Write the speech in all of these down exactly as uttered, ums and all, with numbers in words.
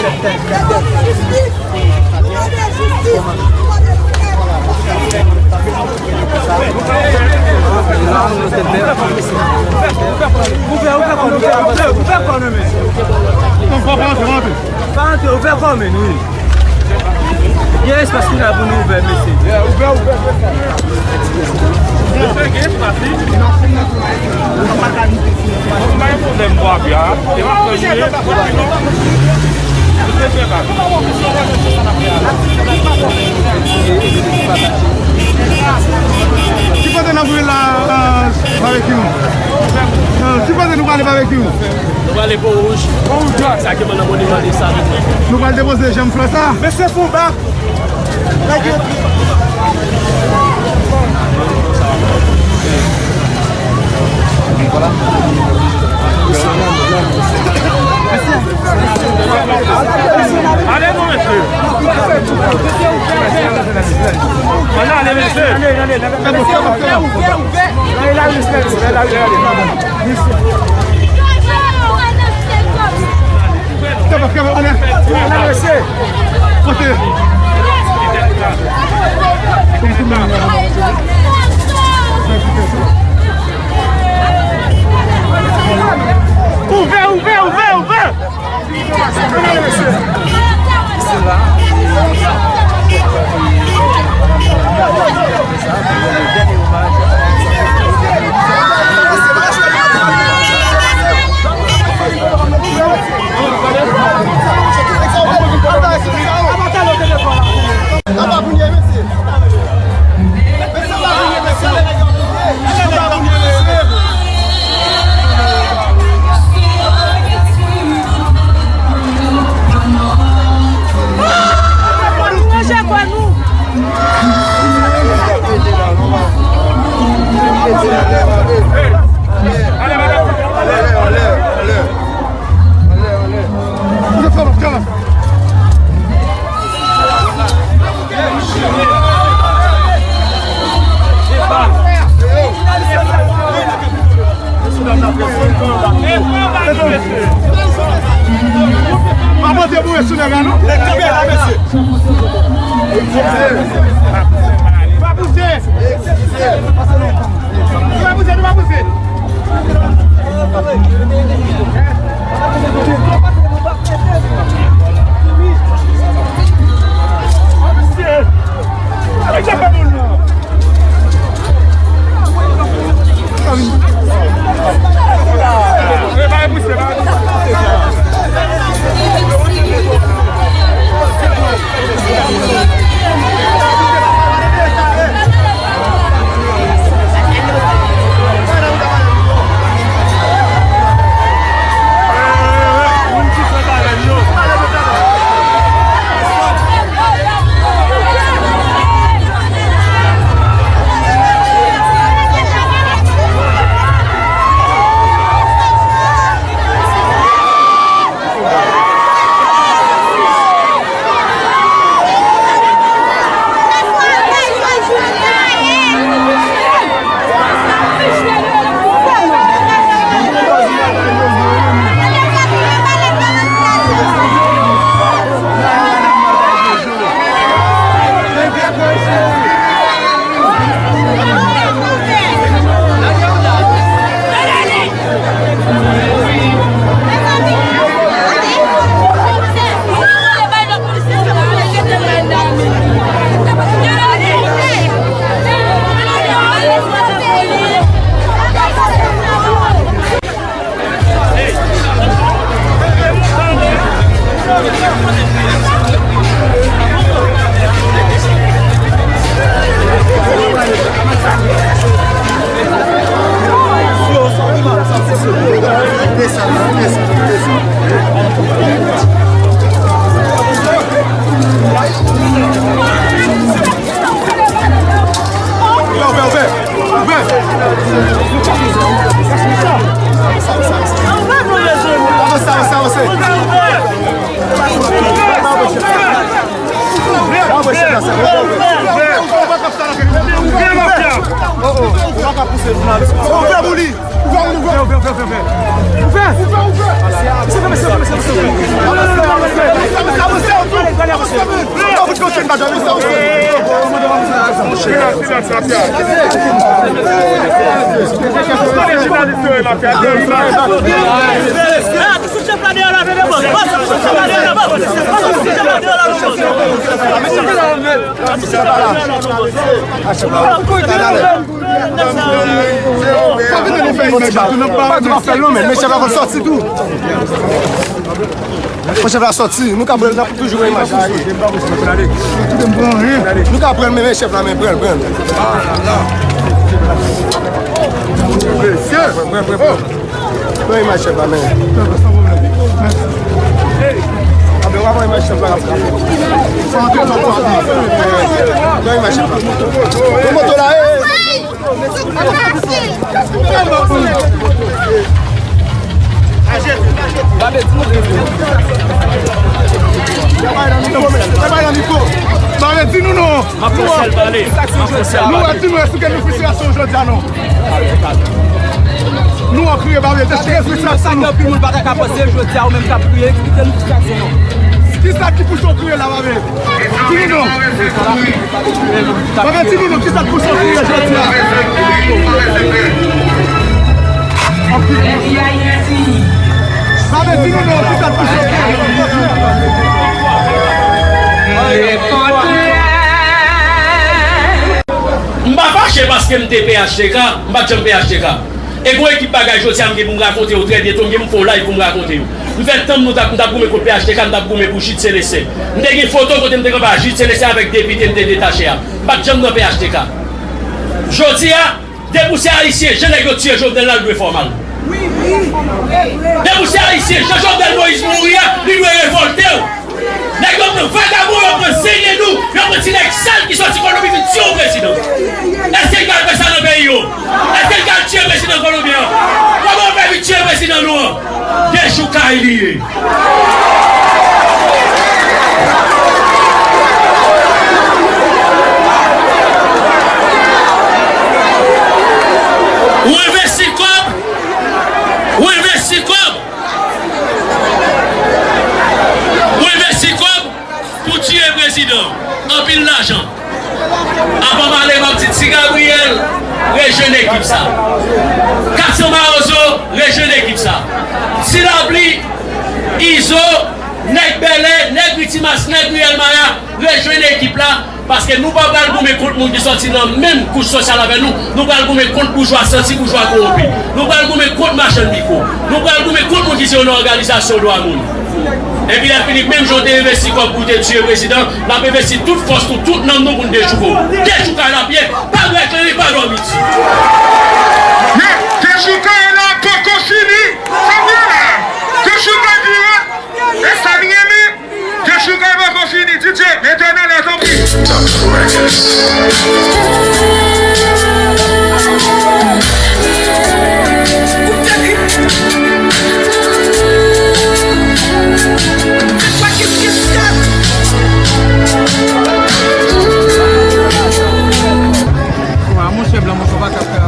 Jistis! Nou mande jistis! Nou mande jistis! Ouvè, ouvè kò nou, ouvè, ouvè, ouvè kò nou, men. Pa antre, ouvè kò, men, wi. Gen espas ki la pou nou ouvè, mesye. Mesye, gen espas, wi. Nou pa gen pwoblèm bwa bya. E m ap fè nou ye. Mesye, fè bak. Ki kote n ap jwe la, euh, babekyou? Euh, ki kote nou prale babekyou? Nou prale Pon Wouj. Pon Wouj, sa ki nan Moniman de Salim. Nou pral depoze janm flè sa. Mesye, fon bak. Ale non, mesye. Ale, ale, mesye. Kaba, kaba, anlè. Anlè, mesye. Kote? Ouvè, ouvè, ouvè, ouvè. Anlè, mesye. Ranje kò nou. Pa pote boure sou nèg la, non. Nèg kanpe la, mesye. Pa pouse. Nou pa pouse, nou pa pouse. Monchè, pa konn sòti tou. Monchè, pa sòti. Nou ka pran, n ap toujou wè imaj la. Nou ka pran, men, men chèf la, men pran, pran. Mesye! Pran, pran, pran. Pran imaj chèf la, men. Abe, w ap pran imaj chèf la, ap frape. Pran imaj chèf la. Pran moto la, e, e. Babe, di nou non. Nou wè, di nou, èske nou fristrasyon jodi a non? Nou an kriye, Babe, èske fristrasyon nou? Sa gen anpil moun pa ta ka panse jodi a, ou menm k ap kriye, eksplike nou fristrasyon nou. Kisa ki pouse w kriye la, Babe? Di nou non. Babe, di nou non, kisa k pouse w kriye jodi a? Babe, di nou non, kisa k pouse w kriye? M pa fache paske m te P H T K, m pa t janm P H T K. E gon ekip bagay jodi a m gen pou m rakonte yo trè byento, m gen pou m fè yon live pou m rakonte yo. M fè tan m nou t ap, m t ap goumen kont P H T K, m t ap goumen pou Jude Célestin. M te gen foto kote m te kanpe a Jude Célestin avèk depite m te detache a. M pa t janm nan P H T K. Jodi a, depi w se Ayisyen, jan nèg yo tiye Jovenel la, l dwe fè w mal. Depi w se Ayisyen, jan Jovenel Moïse mouri a, li dwe revòlte w. Nèg yo pran vagabon, yo pran zenyen nou, yo pran ti nèg sal ki sòti Kolonbi vin tiye yon prezidan. Èske l pral fè sa nan peyi yo? Èske l pral tiye prezidan kolonbyen an? Kòman yo fè vin tiye prezidan nou an? Dechoukay li ye. Ou envesti kòb, ou envesti kòb. Ou envesti kòb pou tiye prezidan. Anpil lajan. Avan m ale, m ap di Ti Gabriel, rejwenn ekip sa. Kat san Mawozo, rejwenn ekip sa. Ti Labli, Izo, nèg Bèlè, nèg Ritimas, nèg Riyèl Maya, rejwenn ekip la. Paske nou pa pral goumen kont moun ki sòti nan menm kouch sosyal avè nou. Nou pral goumen kont boujwa santi, boujwa kowonpi. Nou pral goumen kont machann mikwo. Nou pral goumen kont moun ki se yo nan òganizasyon dwa moun. Epi lè fini, menm jan w te envesti kòb pou w te tiye prezidan, n ap envesti tout fòs nou, tout nanm nou pou n dechouke w. Dechoukay l ap ye, pa dwe klere, pa dòmi di. Men, dechoukay la poko fini. Sa vre la. Dechoukay vire. E sa li renmen. Dechoukay poko fini, D J, mete anlè, tanpri. Monchè blan, monchè pa ka fè.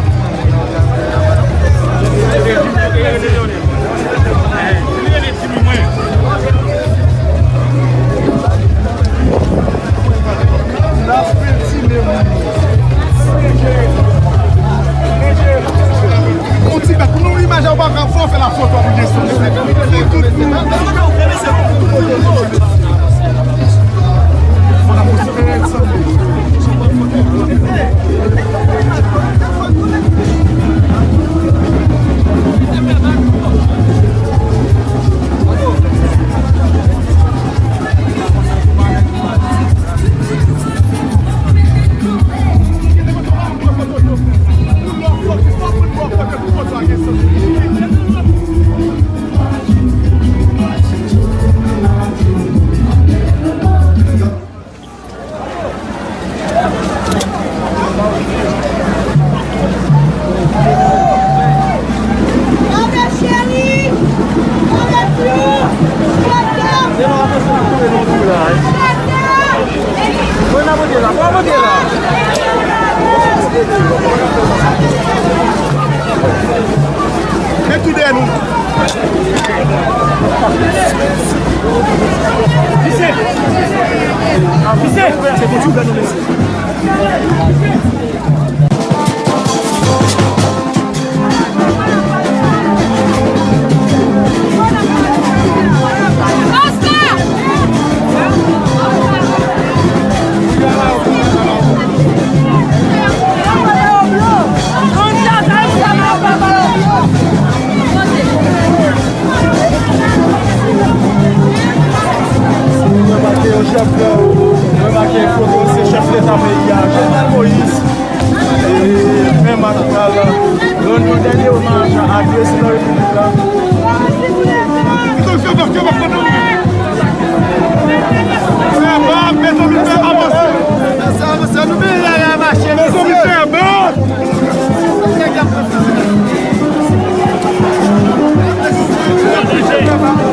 Yon ti bèt pou nou imaj ou pa ka fè la foto pou desann. Men tou dèyè nou. Visye! Visye! Se pou tou gade nou, mesye. Remake foto se chèf leta peyi a, Jovenel Moïse, e, menm ak pral rann yon dènye omaj a prezidan repiblik la. Mezanmi, fè bak, mezanmi, fè avanse. Mezanmi, fè bak.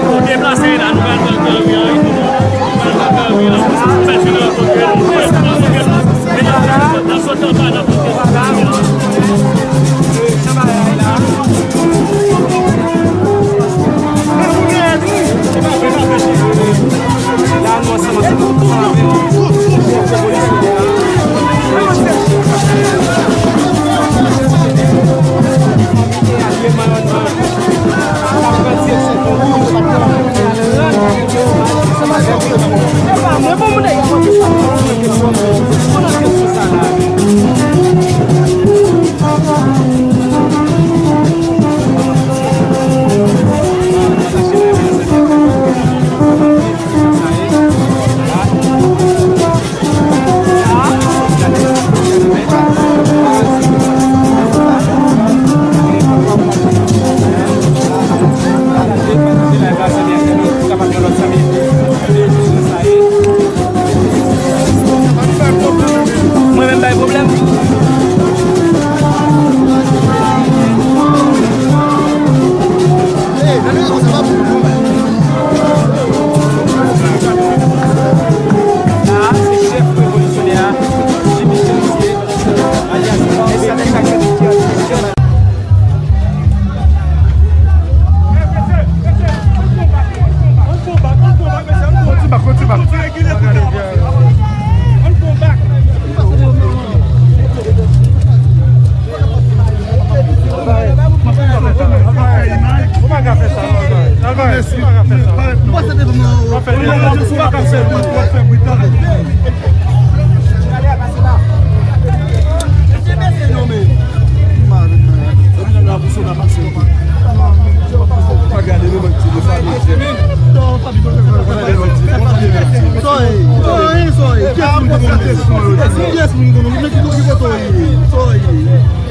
Ou deplase la, nou pral pran kanri an, wi. Nou pral pran kanri an, nou mèt vin rankontre nou. N ap sot anba, n ap monte sou kanri an. La, nou ansanm, ansanm, ansanm avèk tout revolisyon. Mwen menm bay pwoblèm. Sa se chèf revolisyonè a, Jimmy Cherizier, alyas Barbecue.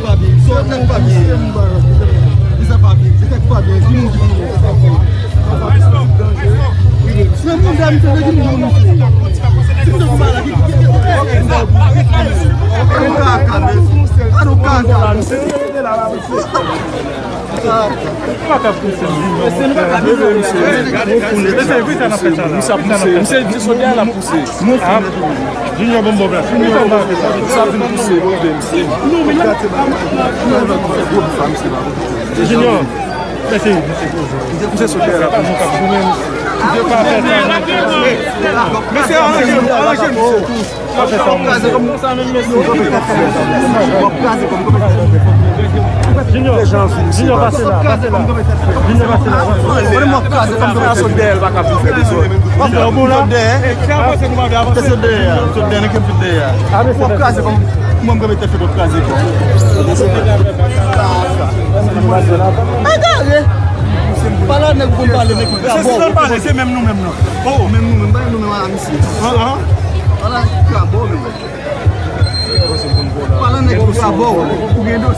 Fabien, sòt nèg Fabien. Li sa Fabien, se nèg Fabien, ki moun ki moun. Se moun dam, se nèg ki moun ki moun. Se moun dam, se nèg ki moun ki moun. Misye ap pouse, misye, misye, misye sot dèyè l ap pouse. Junior, bon, bon, blan. Junior, bon, bon, blan. Sa vin pouse, bon, blan. Junior, mesye, mesye, poze. Misye pouse sou tè la. Mesye, aranje nou, aranje nou. Junior, Junior, pase la, pase la. Junior, pase la. Junior, bon la. Sot dèyè, sot dèyè, nèg ki m sot dèyè. Mwen, m kraze kò m. Mwen, m kraze kò m. Egare. Pale a nèg ou konn pale, nèg ki grabò. Se menm nou menm nan. Oh, menm nou menm, pa menm nou menm a misye. Pale a nèg ki grabò, menm. Pale a nèg ki grabò. Ou gen dosye.